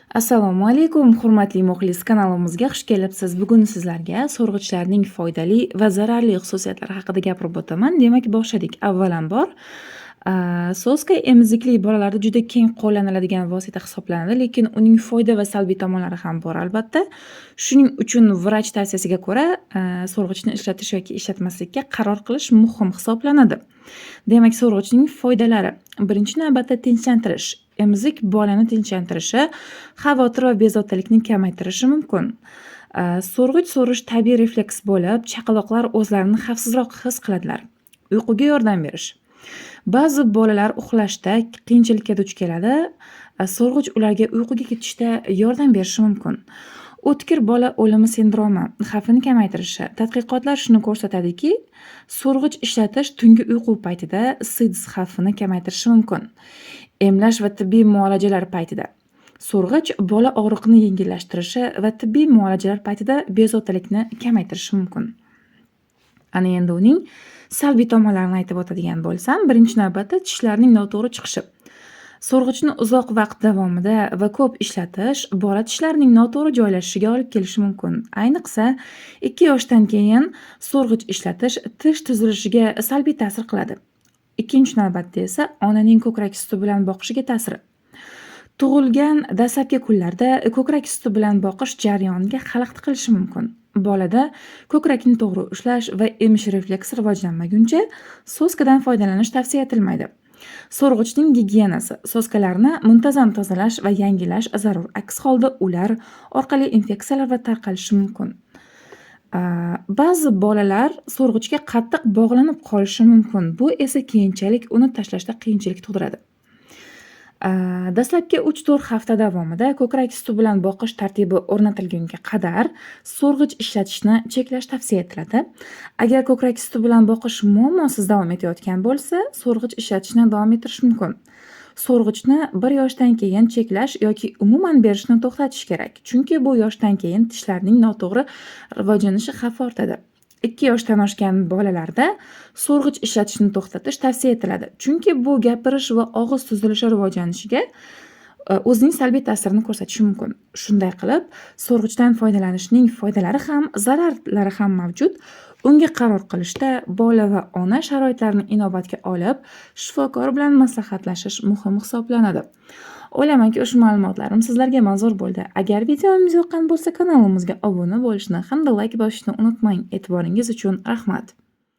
Assalomu alaykum, hurmatli muxlis, kanalimizga xush kelibsiz. Bugun sizlarga so'rg'ichlarning foydali va zararli xususiyatlari haqida gapirib o'taman. Demak, boshladik. Avvalambor, soska emizikli bolalarda juda keng qo'llaniladigan vosita hisoblanadi, lekin uning foyda va salbiy tomonlari ham bor albatta. Shuning uchun vrach tavsiyasiga ko'ra, so'rg'ichni ishlatish yoki ishlatmaslikka qaror qilish muhim hisoblanadi. Demak, so'rg'ichning foydalari. Birinchi navbatda tinchlantirish. Emizik bolani tinchlantirishi, xavotir va bezovtalikni kamaytirishi mumkin. So'rg'ich so'rish tabiiy refleks bo'lib, chaqaloqlar o'zlarini xavfsizroq his qiladilar. Uyquga yordam berish. Ba'zi bolalar uxlashda qiyinchilikka duch keladi. So'rg'ich ularga uyquga ketishda yordam berishi mumkin. O'tkir bola o'limi sindromi xavfini kamaytirishi. Tadqiqotlar shuni ko'rsatadiki, so'rg'ich ishlatish tungi uyqu paytida SIDS xavfini kamaytirishi mumkin. Emlash va tibbiy muolajalar paytida. So'rg'ich bola og'riqni yengillashtirishi va tibbiy muolajalar paytida bezovtalikni kamaytirishi mumkin. Ana endi uning salbiy tomonlarini aytib o'tadigan bo'lsam, birinchi navbatda tishlarning noto'g'ri chiqishi. So'rg'ichni uzoq vaqt davomida va ko'p ishlatish bola tishlarining noto'g'ri joylashishiga olib kelishi mumkin. Ayniqsa, 2 yoshdan keyin so'rg'ich ishlatish tish tuzilishiga salbiy ta'sir qiladi. Ikkinchi navbatda esa onaning ko'krak suti bilan boqishiga ta'siri. Tug'ilgan dastlabki kunlarda ko'krak suti bilan boqish jarayoniga xalaqit qilishi mumkin. Bolada ko'krakni to'g'ri ushlash va emish refleksi rivojlanmaguncha soskadan foydalanish tavsiya etilmaydi. So'rg'ichning gigiyenasi. Soskalarni muntazam tozalash va yangilash zarur. Aks holda ular orqali infeksiyalar va tarqalishi mumkin. Ba'zi bolalar so'rg'ichga qattiq bog'lanib qolishi mumkin. Bu esa keyinchalik uni tashlashda qiyinchilik tug'diradi. Dastlabki 3-4 hafta davomida ko'krak suti bilan boqish tartibi o'rnatilgunga qadar so'rg'ich ishlatishni cheklash tavsiya etiladi. Agar ko'krak suti bilan boqish muammosiz davom etayotgan bo'lsa, so'rg'ich ishlatishni davom ettirish mumkin. So'rg'ichni 1 yoshdan keyin cheklash yoki umuman berishni to'xtatish kerak. Chunki bu yoshdan keyin tishlarning noto'g'ri rivojlanishi xavfi ortadi. 2 yoshdan oshgan bolalarda so'rg'ich ishlatishni to'xtatish tavsiya etiladi. Chunki bu gapirish va og'iz tuzilishi rivojlanishiga o'zining salbiy ta'sirini ko'rsatishi mumkin. Shunday qilib, so'rg'ichdan foydalanishning foydalari ham, zararlari ham mavjud. Unga qaror qilishda bola va ona sharoitlarini inobatga olib, shifokor bilan maslahatlashish muhim hisoblanadi. O'ylaymanki, ushbu ma'lumotlarim sizlarga manzur bo'ldi. Agar videomiz yoqqan bo'lsa, kanalimizga obuna bo'lishni hamda layk bosishni unutmang. E'tiboringiz uchun rahmat.